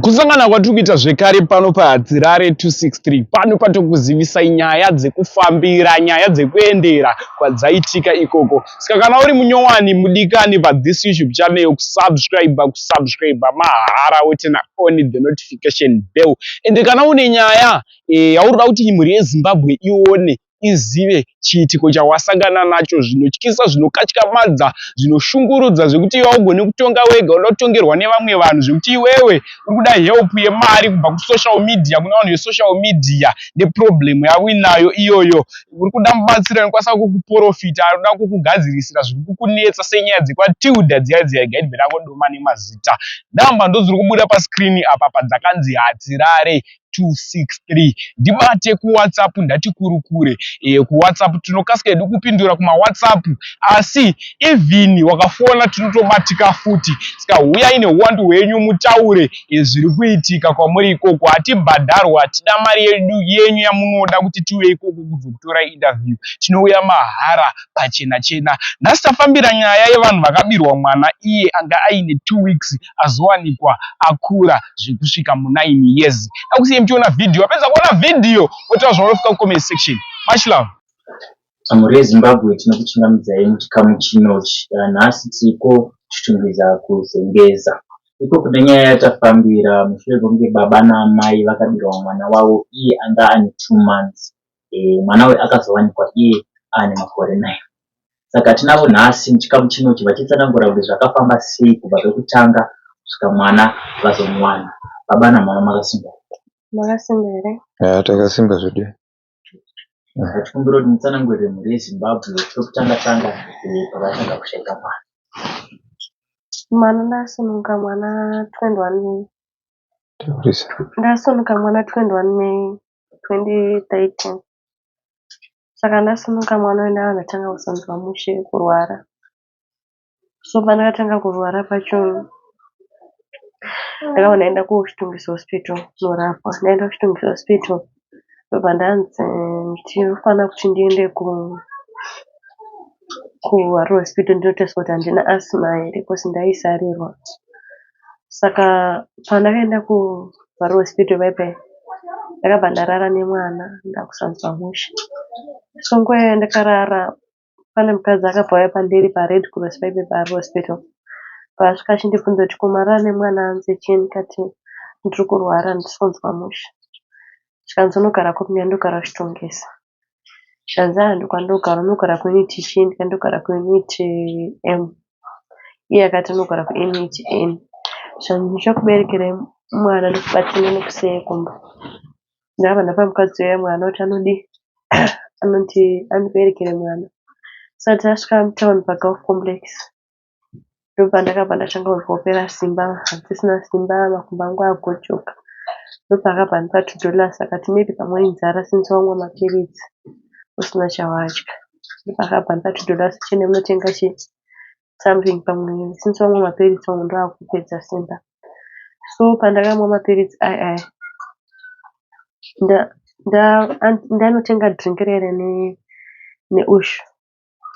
Kusangana kwatiri kuita zvekare pano paHadzirare 263, pano patokuzivisai nyaya dzekufambira, nyaya dzekuendera kwadzaitika ikoko. Saka kana uri munyowani mudikani pathis YouTube channel, kusubscribe mahara, woturn on the notification bell. Ende kana une nyaya yauri kuda kuti mhuri yeZimbabwe ione, izive chiitiko chawasangana nacho, zvinotyisa, zvinokatyamadza, zvinoshungurudza, zvekuti iwe haugoni kutonga wega, unoda kutongerwa nevamwe vanhu, zvekuti iwewe uri kuda help yemari kubva kusocial media, kune vanhu vesocial media neproblem yauinayo iyoyo, uri kuda mubatsiro anokwanisa kukuprofita, anoda kukugadzirisira zviri kukunetsa senyaya dzekwaTilda dziya dziya, gaidhi rangodoma nemazita. Namba ndodziri kubuda pascreen apa padzakanzi Hadzirare 263. Ndibate kuWhatsApp, ndati kurukure kuWhatsApp. Tinokasika hedu kupindura kumaWhatsApp, asi even wakafona tinotobatika futi. Saka huyai neuwandu hwenyu mutaure zviri kuitika kwamuri ikoko. Hatibhadharwa, hatida mari yedu yenyu yamunoda kuti tiuye ikoko kuzokutora interview. Tinouya mahara, pachena chena. Nhasi tafambira nyaya yevanhu vakabirwa mwana, iye anga aine 2 weeks, azowanikwa akura zvekusvika mu9 years. Dakusiye muchiona vhidhiyo. Apedza kuona vhidhiyo, otaura zvaunofunga kucomment section. Much love. Mhuri yeZimbabwe, tinokuchingamidzai muchikamu chinochi. Nhasi tiriko kuchitungwiza, kuZengeza. Iko kune nyaya yatafambira mushure mekunge baba naamai vakabirwa mwana wavo iye anga ane 2 months. Mwana uyu akazowanikwa iye ane makore 9. Saka tinavo nhasi muchikamu chinochi vachitsanangura kuti zvakafamba sei kubva pekutanga kusvika mwana vazomuwana. Baba namama, makasimba? Makasimba here? Ya, takasimba zvedu. Tikumbira kuti mutsanangurire mhuri yeZimbabwe pekutanga tanga pakatanga kushaika mwana. Mwana ndasununga mwana 21 Taurisa. Ndasununga mwana 21 May 2013. Saka ndasununga mwana uyu, ndava ndatanga kusanzwa mushe, kurwara. So pandakatanga kurwara pacho, ndakabva ndaenda kuChitungwiza Hospital kunorapwa. Ndaenda kuChitungwiza Hospital, ndobva ndanzi ndinofanira kuti ndiende kuHarare Hospital ndinoteswa kuti handina asthma here, because ndaisarirwa. Saka pandakaenda kuHarare Hospital paipai, ndakabva ndarara nemwana, ndakusanzwa mushe. So nguva iyoyo yandakarara, pane mukadzi akabva auya pandiri paRed Cross paipai paHarare Hospital. Paasvika achindibvunza kuti, "Ko marara nemwana, hanzi chii?" Ndikati, "Ndiri kurwara, handisi kunzwa mushe." Zvikanzi, "Unogara kupi?" Ndikati, "Ndogara kuChitungwiza." Zvikanzi, "Aa, ndokwandinogara. Unogara kuunit chii?" Ndikati, "Ndogara kuunit M." Iye akati, "Unogara kuunit N." Zvikanzi, "Ndichakuberekerai mwana, ndikubatsire nekusiya kumba." Ndakabva ndapa mukadzi uya mwana kuti anodii, anoti andiberekere mwana. Sati tasvika mutauni paGulf Complex, ndopandakabva ndatanga kunzwa kupera simba, handisisina simba, makumbo angu agojoka. Ndopaakabva andipa $2, akati maybe pamwe inzara since wamwa mapiritsi usina chawadya. Ndopaakabva andipa $2, "Chiendai munotenga chi something, pamwe since wamwa mapiritsi, pamwe ndoakupedza simba." So pandakamwa mapiritsi aya aya, ndanotenga drink riya neushu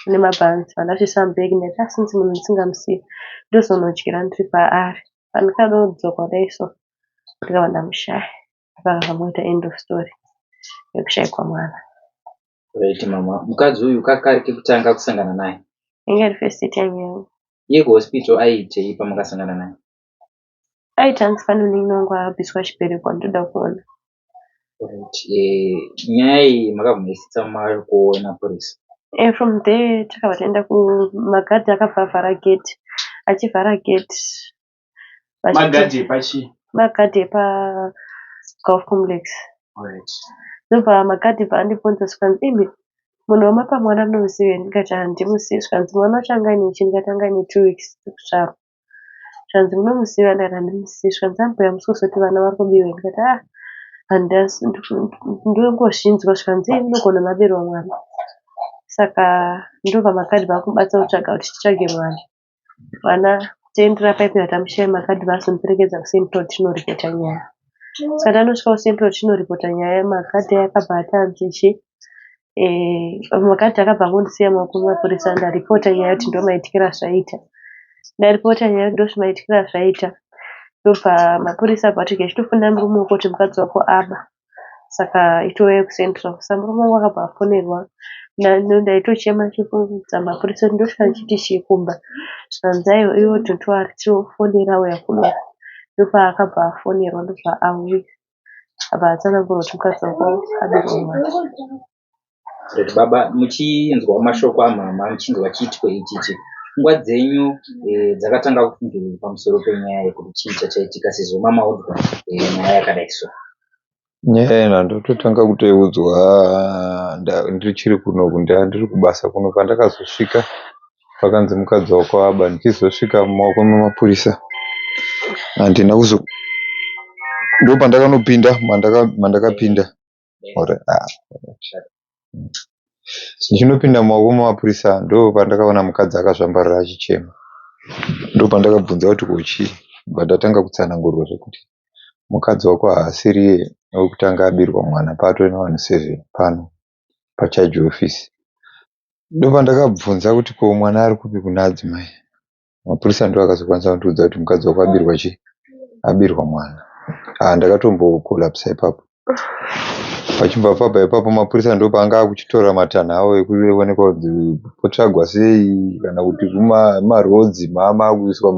nemabhanzi, ndazviisa mubhegi. Ndati, "Ah, since munhu ndisingamuzivi, ndozonodyira ndiri paari." Pandakada kudzoka kudai so, ndakabva ndamushaya. Ndopakabva end of story yekushayikwa mwana. Right, mama. Mukadzi uyu kakari kekutanga kusangana naye? Inga iri first time yangu. Iye kuhospital aiitei pamakasangana naye? Aiti hanzi pane munin'ina wangu akabviswa chibereko, ndoda kuona. Right. Nyaya iyi makabva maisitsa mapurisa? From there takabva taenda kumagadhi, akabva avhara gate. Achivhara gate, Magadhi epachii? Magadhi epaGulf Complex. Ndobva magadhi bva andibvunza, zvikanzi, "Imi, munhu wamapa mwana munomuziva here?" Ndikati, "Handimuzivi." Zvikanzi, "Mwana wacho anga aine chii?" Ndikati, "Anga aine 2 weeks ekuzvarwa." Zvikanzi, "Munomuziva?" Ndikati, "Handimuzivi." Zvikanzi, "Ambuya, hamusi kuzoti vana vari kubiwa here?" Ndikati, "Ah, ndongozvinzwa." Zvikanzi, "Ii, munogona mabirwa mwana." Saka ndobva magadhi vakubatsira kutsvaga kuti titsvage mwana. Mwana toendera paipi tamushaya, magadhi vazondiperekedza kuCentral tinoripota nyaya. Saka tanosvika kuCentral tinoripota nyaya, magadhi aya akabva atanzi chi, magadhi akabva angondisiya mumaoko emapurisa. Ndaripota nyaya kuti ndomaitikiro azvaita. Ndaripota nyaya kuti ndozvimaitikiro azvaita. Ndobva mapurisa abva ati chitofonera murume wako kuti mukadzi wako aba saka itouya kuCentral. Saka murume wangu akabva afonerwa ndaitochema ndichiudza mapurisa kuti ndosvika ndichiti chii kumba. Zvikanzi aiwa iwe don't worry tinofonera auya kuno. Ndopaakabva afonerwa ndobva auya abva atsanangura kuti mukadzi wako abirwa mwana. Baba muchinzwa mashoko amhamha muchinzwa chiitiko ichichi pfungwa dzenyu dzakatanga kufungei pamusoro penyaya yekuti chii chachaitika sezvo mamaudzwa nyaya yakadai so? Nyaya iyi ndototanga kutoiudzwa ndichiri kunoku ndiri kubasa kuno pandakazosvika pakanzi mukadzi wako aba ndichizosvika mumaoko memapurisa handina kuzo ndopandakanopinda mandakapinda Ndichinopinda mumaoko memapurisa ndopandakaona mukadzi akazvambarara achichema. Ndopandakabvunza kuti ko chii ndobva ndatanga kutsanangurwa zvekuti mukadzi wako haasiriye wekutanga abirwa mwana patove nevanhu seven pano pacharge office. Ndopandakabvunza kuti ko mwana arikupi kuna adzimai. Mapurisa ndiwo akazokwanisa kundiudza kuti mukadzi wako abirwa chii abirwa mwana. Ah ndakatombokolapsa ipapo. Pachibva pabva ipapo mapurisa ndopaanga akuchitora matanho avo ekuonekwa kuti potsvagwa sei kana kuti kumarodzi maakuiswa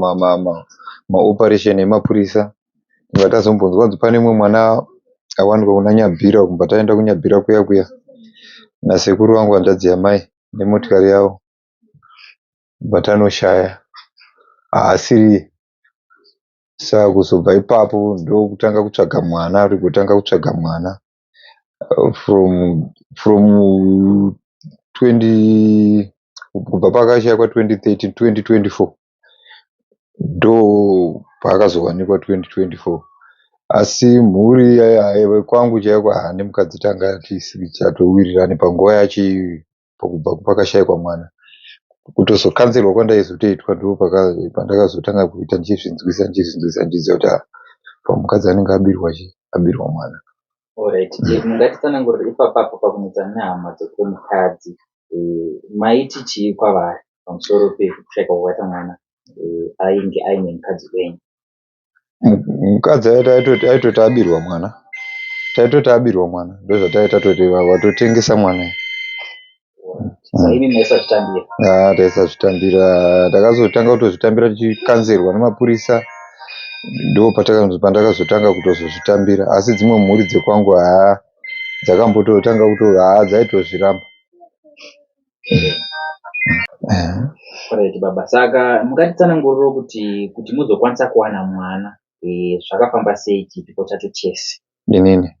maoperation emapurisa. Ndobva tazombonzwa kunzi pane mumwe mwana awanikwa kuna Nyabhira uko ndobva taenda kuNyabhira kuya kuya nasekuru vangu hanzvadzi yamai nemotikari yavo. Ndobva tanoshaya haasiriye. Saka kuzobva ipapo ndokutanga kutsvaga mwana rigotanga kutsvaga mwana from 20 kubva paakashaikwa 2013 2024 ndopaakazowanikwa 2024 asi mhuri kwangu chaiko haa nemukadzi tanga tisingachatowirirani panguva yacho iyoyo kubva pakashaikwa mwana. Kutozokanzerwa kwandaizotoitwa ndopandakazotanga kuita ndichizvinzwisa ndichizvinzwisa ndichiziva kuti ah pamukadzi anenge abirwa chii abirwa mwana. Alright, mungatitsanangurire ipapapo pakunetsana nehama dzekwemukadzi maiti chii kwavari pamusoro pekushaikwa kwakaita mwana ainge aine mukadzi wenyu? Mukadzi aitoti abirwa mwana. Taitoti abirwa mwana ndozvataitoti watotengesa mwana. Imi maisazvitambira? Haa taisazvitambira. Takazotanga kutozvitambira tichikanzerwa nemapurisa ndopandakazotanga kutozozvitambira asi dzimwe mhuri dzekwangu haa dzakambototanga kuto haa dzaitozviramba. Alright baba, saka mungatitsanangurirawo kuti kuti muzokwanisa kuwana mwana zvakafamba sei chiitiko chacho chese? Inini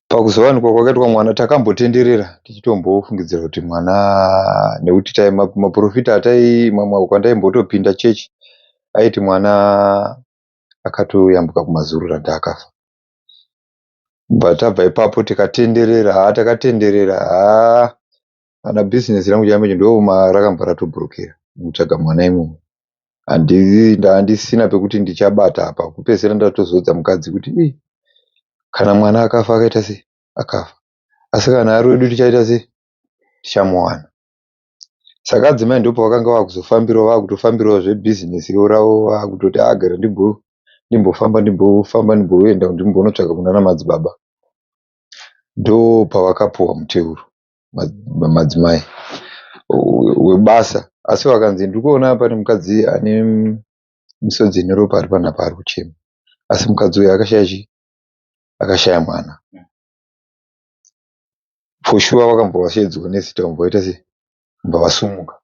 pakuzowanikwa kwakaitwa mwana takambotenderera tichitombofungidzira kuti mwana nekuti maprofita atai mamwe kwandaimbotopinda chechi aiti mwana akatoyambuka kumazurura ndaakafa. Bva tabva ipapo tikatenderera haa takatenderera haa kana bhizinesi rangu chaimo ndo rakambva ratobhurokera mukutsvaga mwana imomo. Ndandisina pekuti ndichabata apa kupedzisira ndatozoudza mukadzi kuti ii kana mwana akafa akaita sei akafa asi kana ari wedu tichaita sei tichamuwana. Saka adzimai ndopavakanga vakuzofambirawo vakutofambirawo zvebhizinesi ravo vakutoti agara ndimbofamba ndimbofamba ndimboenda ndimbonotsvaga kunana madzibaba. Ndopavakapuwa muteuro madzimai webasa. Asi vakanzi ndikuona pane mukadzi ane misodzi ine ropa ari panapa ari kuchema. Asi mukadzi uyu akashaya chii? Akashaya mwana. For sure vakambva vasheedzwa nezita vobva vaita sei? Vobva vasumuka.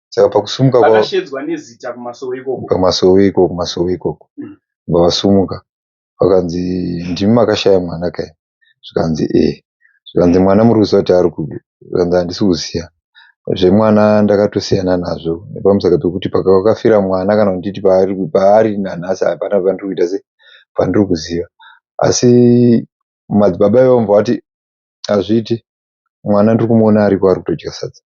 Saka pakusumuka kwavo Vakasheedzwa nezita kumasowe ikoko. Pamasowe ikoko, kumasowe ikoko. Vobva vasumuka. Vakanzi ndimi makashaya mwana kai? Zvikanzi ee. Zvikanzi mwana muri kuziva kuti ari kupi? Zvikanzi handisi kuziva. Zvemwana ndakatosiyana nazvo nepamusaka pekuti pakafira mwana kana kunditi paari paari nanhasi hapana pandiri kuita sei pandiri kuziva. Asi madzibaba ivavo vobva vati hazviiti mwana ndiri kumuona ariko ari kutodya sadza.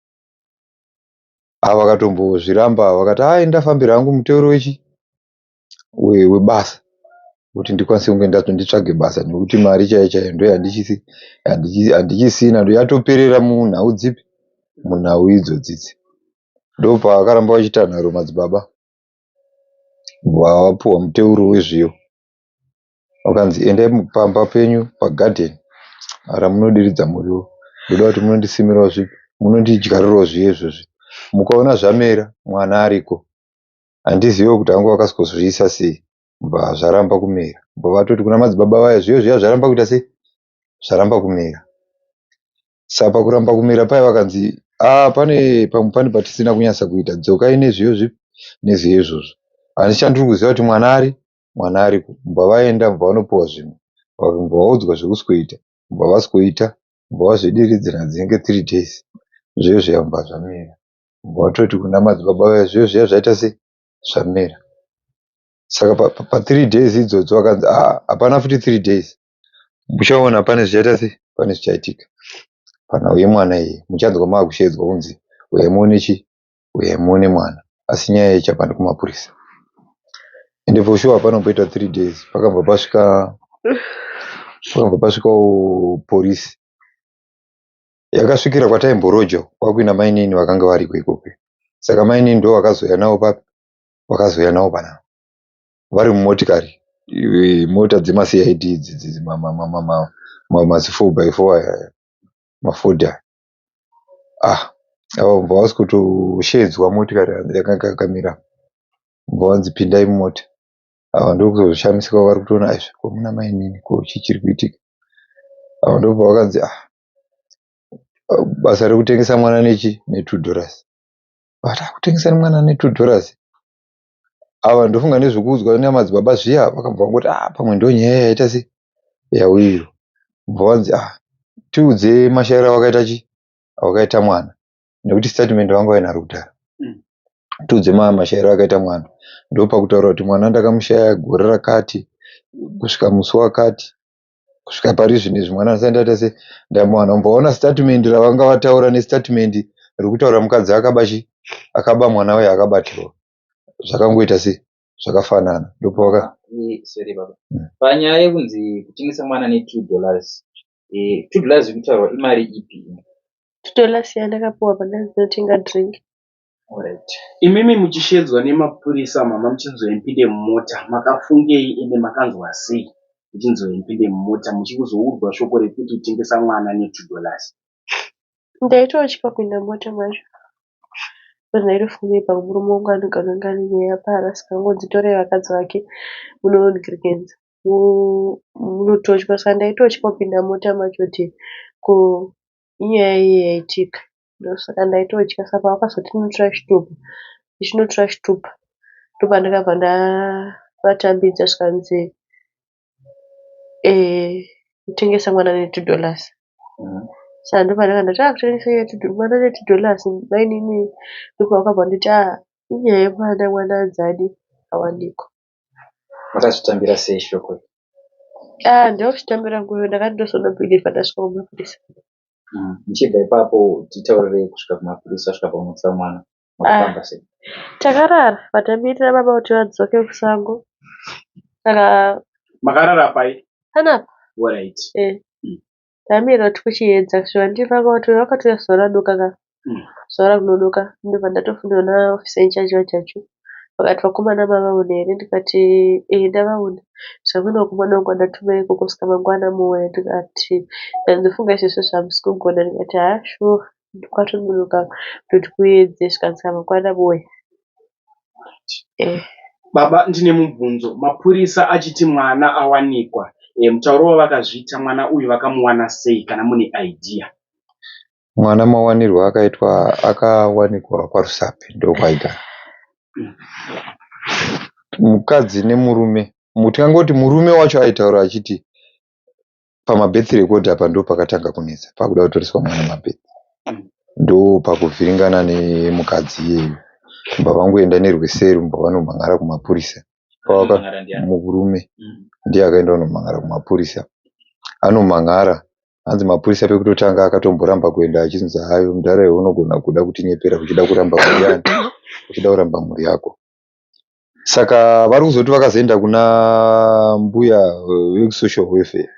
Ava vakatombozviramba vakati hai ndafambira hangu muteuro wechi webasa kuti ndikwanise kunge nditsvage basa nekuti mari chaiyo chaiyo ndoyandichisina yatoperera munhau dzipi munhau idzodzidzi. Ndopavakaramba vachiita nharo madzibaba. Vapuwa muteuro wezviyo vakanzi endai pamba penyu pagadheni ramunodiridza muriwo ndoda kuti munondisimirawo zvipi munondidyarirawo zviyo izvozvi mukaona zvamera mwana ariko handizive kuti hangu vakazozviisa sei bva zvaramba kumera bva vatoti kuna madzibaba vaya zviyo zviya zvaramba kuita sei zvaramba kumera saka pakuramba kumera paya vakanzi a pane pamwe pane patisina kunyatsa kuita dzokai nezviyo zvipi nezviyo izvozvo handisi chandiri kuziva kuti mwana ari mwana ariko bva vaenda bva vanopiwa zvimwe bva vaudzwa zvekuswita bva vaswita bva vazvidiridzira dzinenge 3 days zviyo zviya bva zvamera bva vatoti kuna madzibaba vaya zviyo zviya zvaita sei zvamera saka pa 3 days idzodzo vakanzi ah hapana futi 3 days muchaona pane zvichaita sei pane zvichaitika panhau yemwana iyi muchanzwa maakusheedzwa kunzi uyai muone chii uyai muone mwana asi nyaya iyi ichapanda kumapurisa ende for sure hapana kumboita 3 days pakabva pasvika pakabva pasvikawo porisi yakasvikira kwataimboroja kwakuina mainini vakanga variko ikoko saka mainini ndo vakazouya navo papi vakazouya navo panapa vari mumotikari mota dzemaCID idzi mazi 4x4 aya maford aya ah ava bva vasikutoshedzwa motikari yakanga yakamira bva vanzi pindai mumota ava ndokuzoshamisika vari kutoona aizvi ko muna mainini ko chii chiri kuitika ava ndobva vakanzi ah basa rekutengesa mwana nechi ne2 dollars vati kutengesa mwana ne2 dollars ava ndofunga nezvekuudzwa namadzibaba zviya vakabva vangoti ah pamwe ndonyaya yaita sei yauyiyo bva vanzi ah tiudze mashairo awakaita chi awakaita mwana nekuti statement vanga vainaro kudhara tiudze mashairo akaita mwana ndopakutaura kuti mwana ndakamushaya gore rakati kusvika musi wakati kusvika pari zvino izvi mwana asati ndaita sei ndamuwana umboona statement ravanga vataura nestatement rikutaura mukadzi akaba chi akaba mwana uya akabatirwa zvakangoita sei zvakafanana ndopavaka Sorry baba. Panyaya yekunzi kutengesa mwana ne2 dollars. 2 dollars iri kutaurwa imari ipi? 2 dollars yandakapiwa pandanzi ndinotenga drink. Alright. Imimi muchishedzwa nemapurisa mama muchinzi mupinde mumota makafungei ende makanzwa sei muchinzi mupinde mumota muchizoudzwa shoko rekuti kutengesa mwana ne2 dollars? Ndaitotya kupinda mumota macho. Because ndaitofunga pamwe murume wangu anogona kunge ane nyaya yapaari saka angonzi torai vakadzi vake munondiregerera munototya. Saka ndaitotya kupinda mumota macho kuti ko inyaya yei yaitika. Ndosaka ndaitotya saka pavakazoti tinotora chitupa ndichinotora chitupa ndopandakabva ndavatambidza zvikanzi kutengesa mwana ne2 dollars. Saka ndopandakabva ndati ah kutengesa mwana ne2 dollars mainini ndopavakabva vanditi ah inyaya yemwana mwana anzi adii awanikwa. Makazvitambira sei shoko iri? Ah ndakazvitambira nguva ndakati ndozonobhilivha ndasvika kumapurisa. Muchibva ipapo titaurire kusvika kumapurisa kusvika pamunotora mwana makafamba sei? Takarara vatamirira baba kuti vadzoke kusango. Saka Makarara pai? Panapa. Alright. Eh. Tamirira kuti kuchiedza kusvika ndivanga kuti vakatouya zuva radoka ka. Zuva rakunodoka ndobva ndatofonera naofficer in charge vaChachu. Vakati vakomana mavaona here ndikati eh ndavaona. Zvamuina vakomana vangu vandatuma ikoko saka mangwana mouya ndikati ndofunga izvezvi hamusi kugona ndikati haa sure kwatononoka kutoti kuedze zvikanzi saka mangwana mouya. Eh. Baba ndine mubvunzo mapurisa achiti mwana awanikwa mutauro wavakazviita mwana uyu vakamuwana sei kana mune idea? Mwana mawanirwo akaitwa akawanikwa kwaRusape ndokwaaigara. Mukadzi nemurume tingangoti murume wacho aitaura achiti pamabirth record apa ndopakatanga kunetsa pakuda kutoreswa mwana mabirth. Ndopakuvhiringana nemukadzi iyeyu bva vangoenda nerweseri bva vanomhan'ara kumapurisa. Murume ndiye akaenda kunomhan'ara kumapurisa. Anomhan'ara hanzi mapurisa pekutotanga akatomboramba kuenda achinzi hayi mudhara iwe unogona kuda kutinyepera uchida kuramba mhuri yani uchida kuramba mhuri yako. Saka vari kuzoti vakazoenda kuna mbuya vekusocial welfare.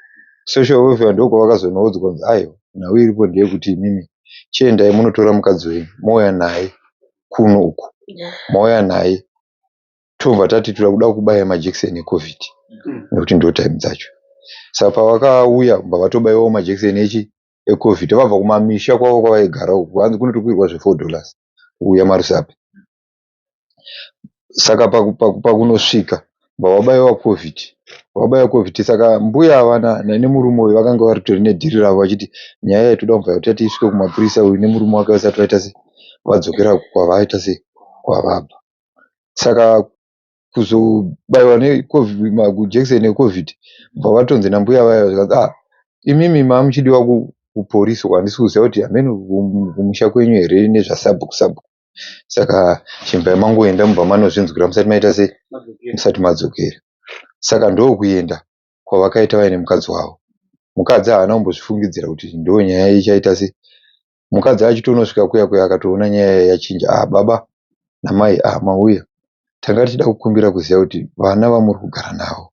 Social welfare ndokwavakazonoudzwa kunzi aiwa nhau iripo ndeyekuti imimi chiendai munotora mukadzi wenyu mouya naye kuno uku mauya naye. Tobva tati toda kuda kubaya majekiseni eCovid nekuti ndo time dzacho. Saka pavakauya bva vatobaiwawo majekiseni echi eCovid vabva kumamisha kwavo kwavaigara uko hanzi kunotokwirwa zve4 dollars kuuya maRusape. Saka pakunosvika bva vabaiwa Covid, vabaiwa Covid saka mbuya ava nemurume uyu vakanga varitori nedhiri ravo vachiti nyaya iyi toda kubva tati isvike kumapurisa uyu nemurume wake vasati vaita sei vadzokera kwavaita sei kwavabva. Saka kuzobaiwa majekiseni eCovid bva vatonzi nambuya vaya zvikanzi ah imimi mamuchidiwa kupolisi uko handisi kuziva kuti hameno kumusha kwenyu here nezvasabhuku sabhuku. Saka chimbai mangoenda mobva manozvinzwira musati maita sei musati madzokera. Saka ndokuenda kwavakaita vaine mukadzi wavo. Mukadzi haana kumbozvifungidzira kuti ndonyaya ichaita sei. Mukadzi achitonosvika kuya kuya akatoona nyaya yachinja. Ah baba namai ah mauya tanga tichida kukumbira kuziva kuti vana vamuri kugara navo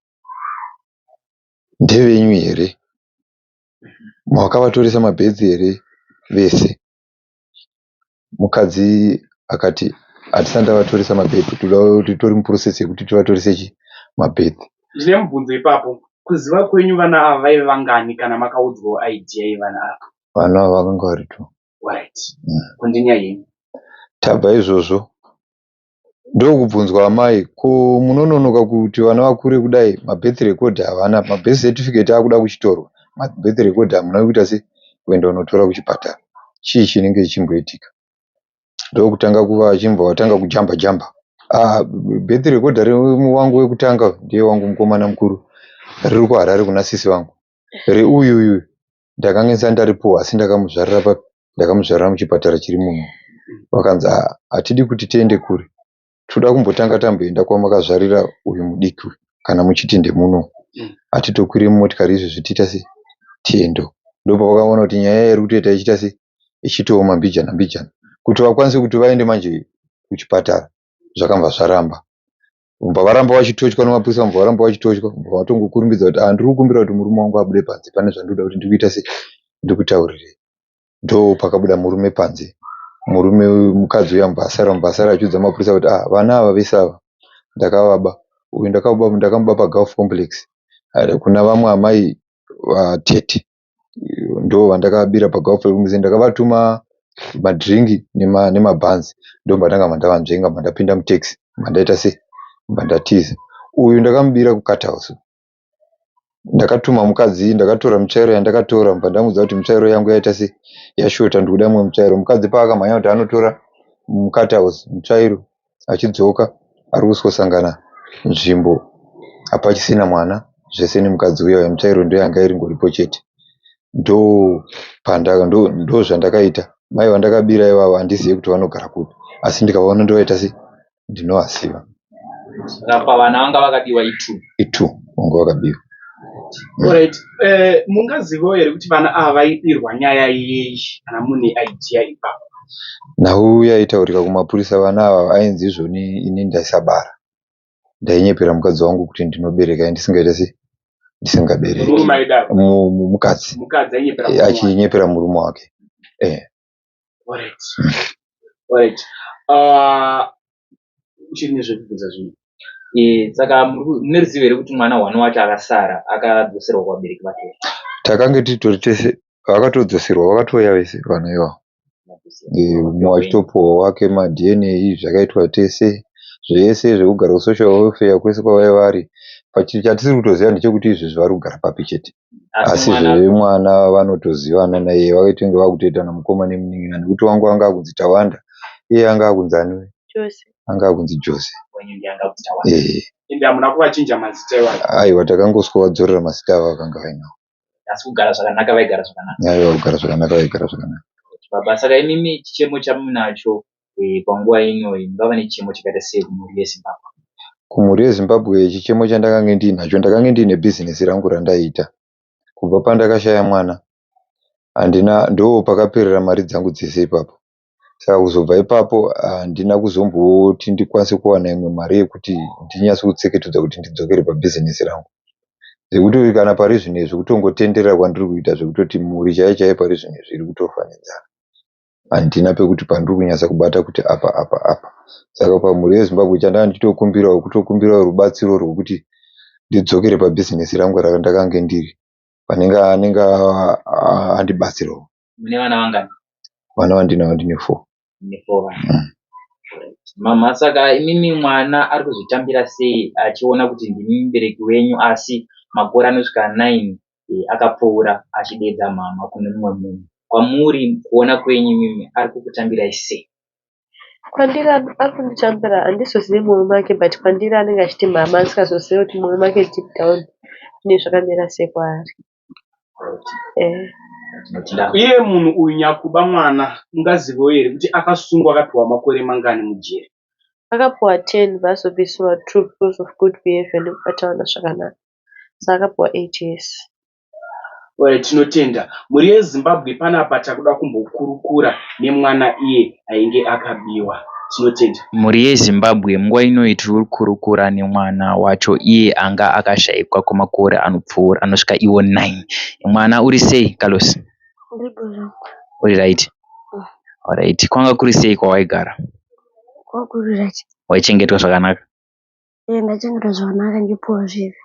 ndevenyu here? Makavatoresa mabirth here vese? Mukadzi akati hatisati tavatoresa mabirth titori muprocess yekuti tivatorise chi mabirth. Ndine mubvunzo ipapo. Kuziva kwenyu vana ava vaive vangani kana makaudzwawo idea yevana ava? Vana ava vakanga vari two. Right. Continue yenyu. Tabva izvozvo ndokubvunzwa amai ko munononoka kuti vana vakure kudai mabirth record havana mabirth certificate akuda kuchitorwa mabirth record hamuna kuita sei kuenda kunotora kuchipatara chii chinenge chichimboitika ndokutanga kuva chimbwa watanga kujamba jamba ah, birth record rewangu wekutanga ndiye wangu mukomana mukuru riri kuHarare kuna sisi vangu reuyu uyu Ndakange ndisati ndaripuwa asi ndakamuzvarira papi ndakamuzvarira muchipatara chiri muno. Vakanzi hatidi kuti tiende kure toda kumbotanga tamboenda kwamakazvarira uyu mudiki uyu kana muchiti ndemuno. Hatitokwire mumotikari izvezvi tiita sei tiende. Ndopavakaona kuti nyaya iri kutoita ichiita sei ichitooma mbijana mbijana. Kuti vakwanise kuti vaende manje kuchipatara zvakabva zvaramba. Vobva varamba vachitochwa nemapurisa vobva varamba vachitochwa vobva vatongokurumbidza kuti ah ndiri kukumbira kuti murume wangu abude panze pane zvandinoda kuti ndikuita sei ndikutaurirei. Ndopakabuda murume panze murume mukadzi uya mubva asara mubva asara achiudza mapurisa kuti ah vana ava vese ava ndakavaba uyu ndakamuba paGulf Complex kuna vamwe amai vatete ndovandakabira paGulf Complex ndakavatuma madrink nemabhanzi ndobva ndanga ndavanzvenga ndobva ndapinda mutaxi ndobva ndaita sei ndobva ndatiza. Uyu ndakamubira kuCut House ndakatuma mukadzi ndakatora mitsvairo yandakatora ndobva ndamuudza kuti mitsvairo yangu yaita sei yashota ndikuda mumwe mutsvairo. Mukadzi paakamhanya kuti anotora muCut House mutsvairo achidzoka arikusvosangana nzvimbo hapachisina mwana zvese nemukadzi uya uya mitsvairo ndoyanga iringoripo chete. Ndozvandakaita mai vandakabira ivavo handizive kuti vanogara kupi asi ndikavaona ndovaita sei ndinovaziva. Saka pavana vanga vakabiwa itwo. Itwo vanga vakabiwa. Alright. Mungazivawo here kuti vana ava vaibirwa nyaya yei kana mune idea ipapo? Nhau yaitaurika kumapurisa vana ava ainzi izvoni ini ndaisabara. Ndainyepera mukadzi wangu kuti ndinobereka ini ndisingaite sei ndisingabereki. Murume aidaro. Mukadzi Mukadzi ainyepera murume wake. achinyepera murume wake. Alright. Alright. Uchiri nezvekubvunza zvimwe? Saka mune ruzivo here kuti mwana one wacho akasara akadzoserwa kuvabereki vake? Takange titori tese vakatodzoserwa vakatouya vese vana ivavo. Mumwe achitopuwa wake maDNA zvakaitwa tese zvese zvekugara kusocial welfare kwese kwavaiva vari. Chatisiri kutoziva ndechekuti izvezvi vari kugara papi chete. Asi zvemwana vanotozivana naiye vaitonge vakutoitana mukoma nemunin'ina nekuti wangu anga akunzi Tawanda iye anga akunzi ani anga akunzi Jose. Ende hamuna kuvachinja mazita iwayo? Aiwa takangoswovadzorera mazita avo vakanga vainawo. Asi kugara zvakanaka vaigara zvakanaka? Aiwa kugara zvakanaka vaigara zvakanaka. Baba saka imimi chichemo chamunacho panguva ino mungava nechichemo chakaita sei kumhuri yeZimbabwe? Kumhuri yeZimbabwe chichemo chandakange ndiinacho ndakange ndiine bhizinesi rangu randaiita. Kubva pandakashaya mwana handina ndo pakaperera mari dzangu dzese ipapo. Saka kuzobva ipapo handina kuzomboti ndikwanise kuwana imwe mari yekuti ndinyatso kutseketudza kuti ndidzokere pabhizinesi rangu. Zvekuti kana pari zvino izvi kutongotenderera kwandiri kuita zvekutoti mhuri chaiyo chaiyo pari zvino izvi iri kutofa nenzara. Handina pekuti pandiri kunyatsa kubata kuti apa apa apa. Saka pamhuri yeZimbabwe chandanga ndichitokumbirawo kutokumbirawo rubatsiro rwekuti ndidzokere pabhizinesi rangu randakange ndiri. Panenge anenge andibatsirawo. Mune vana vangani? Vana vandinavo ndine 4. Mune 4 vana. Mhamha saka imimi mwana ari kuzvitambira sei achiona kuti ndimi mubereki wenyu asi makore anosvika 9 akapfuura achideedza mhamha kune mumwe munhu. Kwamuri kuona kwenyu imimi ari kukutambirai sei? Kwandiri ari kunditambira handizozivi mumwoyo make but kwandiri anenge achiti mhamha ndisingazozivi kuti mumwoyo make deep down zvinenge zvakamira sei kwaari. Iye munhu uyu nyakuba mwana ungazivewo here kuti akasungwa akapiwa makore mangani mujeri? Akapiwa 10 bva azobvisirwa 2 because of good behavior nekubata vana zvakanaka. Saka akapiwa 8 years. Alright, tinotenda mhuri yeZimbabwe. Panapa takuda kumbokurukura nemwana iye ainge akabiwa. Tinotenda. Mhuri yeZimbabwe munguva ino tiri kukurukura nemwana wacho iye anga akashaikwa kwemakore anopfuura anosvika iwo 9. Mwana uri sei Carlos? Uri right? Alright. Kwanga kuri sei kwawaigara? Kwanga kuri right. Waichengetwa zvakanaka? Eh, ndachengetwa zvakanaka ndichipuwa zvese.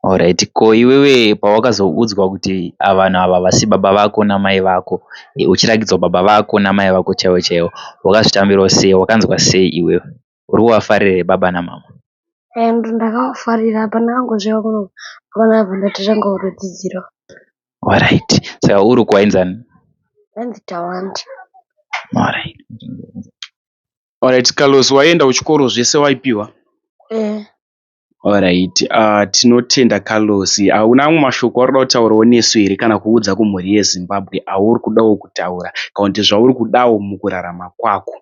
Alright. Ko iwewe pawakazoudzwa kuti vanhu ava vasi baba vako namai vako, uchirakidzwa baba vako namai vako chaivo chaivo, wakazvitambirawo sei? Wakanzwa sei iwewe? Uri kuvafarira here baba namama? Eh, ndakavafarira pandakangosvika kuno ndakabva ndatotanga kutodzidzira. Alright. Saka uri kwainzani? Ainzi Tawanda. Alright. Alright Carlos, waienda kuchikoro zvese waipiwa? Eh. Alright, tinotenda Carlos. Hauna amwe mashoko auri kuda kutaurawo nesu here kana kuudza kumhuri yeZimbabwe auri kudawo kutaura kana kuti zvauri kudawo mukurarama kwako?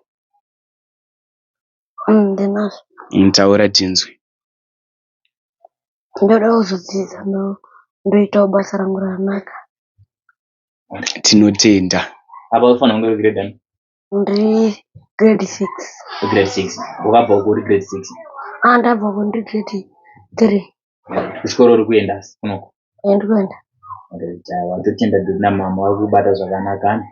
Ndinazvo. Taura tinzwe. Ndoda kuzodzidza ndoitawo basa rangu rakanaka. Tinotenda. Apa unofanira kunge uri grade ani? Ndiri grade 6. Grade 6. Wakabva uko uri grade 6? Ah, ndabva uko ndiri grade 3. Kuchikoro uri kuenda asi kunoko? Eh, ndiri kuenda. Alright, watotenda daddy namama vari kubata zvakanaka.